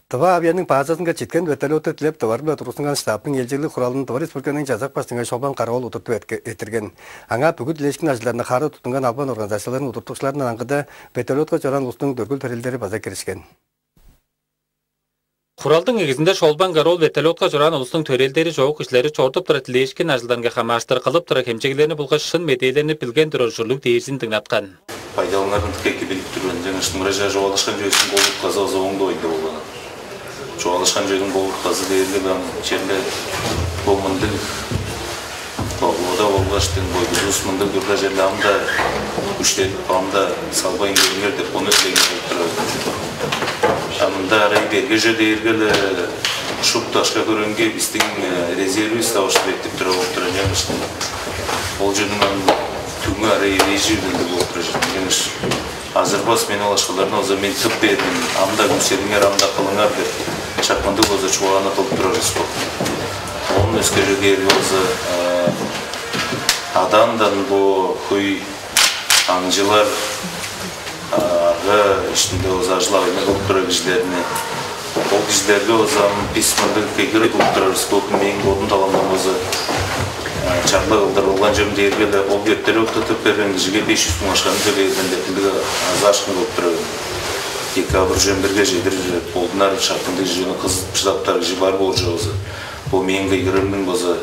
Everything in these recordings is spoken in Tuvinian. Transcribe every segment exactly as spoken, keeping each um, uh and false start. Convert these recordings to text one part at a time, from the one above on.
Тыва авианың базазынга читкен вертолётту дилеп, товарып-ла тургустунган штабтың ээлчеглиг хуралын Тыва Республиканың Чазак Баштыңы Шолбан Кара-оол удуртуп эртке-, эрттирген. Аңаа бүгү дилээшкин ажылдарны хары туттунган албан организацияларының удуртукчуларындан аңгыда вертолётка чораан улустуң төргүл-төрелдери база киришкен. Хуралдың эгезинде Шолбан Кара-оол вертолётка чораан улустуң төрелдери чок кижилери чорудуп турар дилээшкин ажылдарынга хамаарыштыр кылып турар хемчеглерни болгаш шын медээлерни билген турар ужурлуг дээрзин дыңнаткан. Байдалыңарны дыка эки билип тур мен. Ынчангаш мырыңай чугаалашкан чүвезиң болуп каза база оң дугайында болган. Чугаалашкан чүвезиң болуп каза дээрге ам черле бо мындыг погода болгаштың бойдувус мындыг турда черле ам-даа күштенип, ам-даа салбайн көрүңер деп ону дилең болуп турар. А мында арай бергеже дээрге-ле шупту акша-хөреңги бистиң резервивис тавыштыр эттип тура болуп турар. Ынчангаш ол чүвениң ам түңү арай эвээжи ындыг болуп турар. Ынчангаш азырбас мен ол акшаларны болза мен тып бердим, ам-даа күрсениңер, ам-даа кылыңар деп шак мындыг болза чугааны кылып турар бис бо. Оон өскере дээрге болза адаандан бо хөй аңчылар арга иштинде болза ажыл-агыйны кылып турар кижилерни, ол кижилерге болза ам бис мындыг кыйгырыг кылып турар бис. Бо мээң бодум таламдан болза чарлак кылдыр болган чүвем дээрге-ле ол вертолётту тып берген кижиге беш чүс муң акшаны төлээр мен деп ындыг азаашкын кылып турар мен. Декабрь чембирге чедир болдунар шак мындыг чүвени кызып шыдаптар кижи бар боор чүве болза, бо мээң кыйгырыымның болза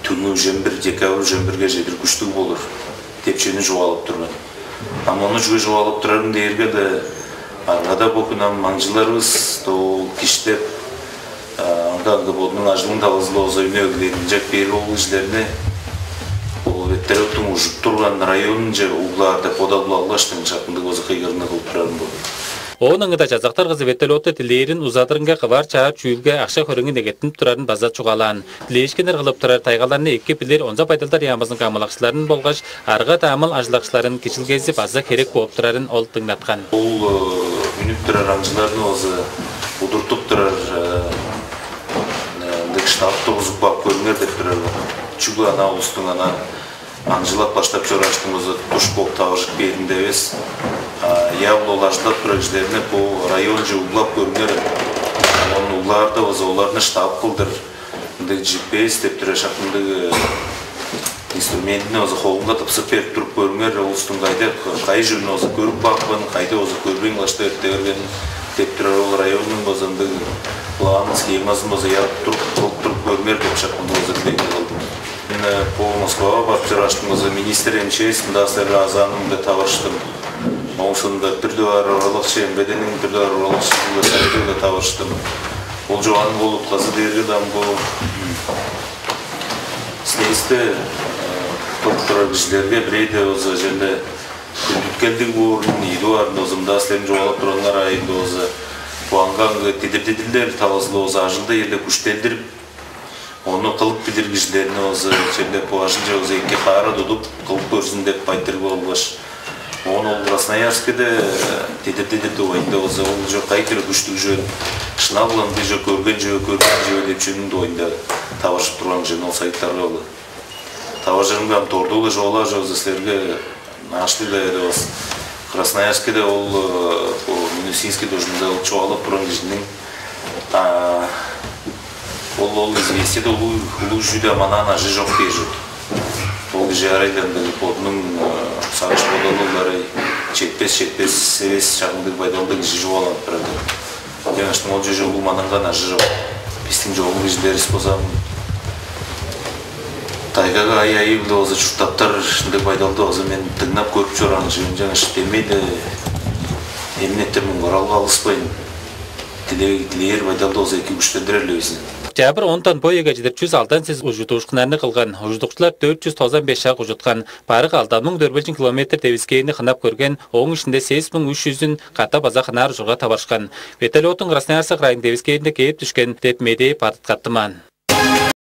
түңү чембир, декабрь чембирге чедир күштүг болур деп чүвени чугаалап тур мен. Ам ону чүге чугаалап турарым дээрге-ле аргада бо хүн ам аңчыларывыс ол киштеп аңгы-аңгы бодунуң ажылын талазы-биле болза үне өгленинчек бээр ол кижилерни ол вертолёттуң ужуп турган районунче углаар деп бодап-ла алгаштың шак мындыг болза кыйгырыгны кылып турарым бо. Оон аңыда чазактар кызы вертолётту дилээрин узадырынга кываар чаар чүүлге акша-хөреңги негеттинип турарын база чугаалаан. Дилээшкиннер кылып турар тайгаларны эки билир онза байдалдар яамызының камгалакчыларын болгаш арга-таамал ажылдакчыларын кижизидилгези база херек бооп турарын ол дыңнаткан. Ол үнүп турар аңчыларны база удуртуп турар ындыг штаб тургузуп каап көрүңер деп турар. Чүгле ана улустуң ана аңчылап баштап чорааштың болза туш бооп таваржып кээринде эвес. Явыл ол ажылдап турар кижилерни бо районче углап көрүңер. Ону углаарда болза оларны штаб кылдыр ындыг G P S деп турар шак мындыг инструментини болза холунга тыпсып берип туруп көрүңер, улустуң кайда кайы чүвүн болза көрүп каапкан, кайда болза көрбейн кылаштап эрте бергенин деп турар ол районнуң болза ындыг планын, схемазын болза ядып туруп кылып туруп көрүңер деп шак мындыг болза билегни кылдым. Мен бо Москвага барып чорааштың болза министр М Ч С мында силерге азааным деп таварыштым. Оңсунда бир дугаар оралакчы, М В Д-ниң бир дугаар оралакчызы-биле таварыштым. Ол чугааны болуп казы дээрге ам бо силээсте туруп турар кижилерге бирээде болза черле хүндүткелдиг боорун, ийи дугаарында болза мында силерниң чугаалап турганыңар аайында болза бо аңгы-аңгы дидир-дидирлер талазы-биле болза ажылды черле күштелдирип, ону кылып билир кижилерни болза черле бо ажылче болза эки хаара тудуп кылып көрзүн деп айтырыг болгаш, оон ол Красноярскиде дедир-дедир дугайында болза ол чок кайы хире күштүг чүвел, шынап-ла ындыг чок көрген чүве, көрген чүве деп чүнүң дугайында таваржып турган кижи ол сайыттарга ол. Таваржырымга ам дордугу-ла чугаалаар чүве болза силерге нааштыг-ла эвес. Красноярскиде ол Минусинский дожунда ол чугаалап турган кижиниң ол ол известияда улуу улуу чүү-даа манаан ажы чок дээр чорду. Ол кижи арай-ла ындыг бодунуң сагыш бодалы ыларай четпес четпес эвес чагындыг байдалдыг кижи чугааланып турар. Ынчангаш ол чүве улуу мананган ажы чок. Бистиң чогум кижилеривис болза тайгага ай-айы-биле болза чурттаптар ындыг байдалды болза мен дыңнап көрүп чораан чүве. Ынчангаш демей-ле эмин эттер муңгаралга алыспайн дилээ дилээр байдалды болза эки күштендирер-ле безин. Октябрь ондан бо эге чедир чүс алдан сес ужудуушкуннарны кылган. Ужудукчулар дөрт чүс тозан беш шак ужуткан. Барык алдан муң дөрбелчин километр девискээрни хынап көрген, ооң ишинде сес муң үш чүзүн ката база хынаар ужурга таварышкан. Вертолеттуң Красноярск районунуң девискээринде кээп дүшкен деп медээ бадыткаттымаан.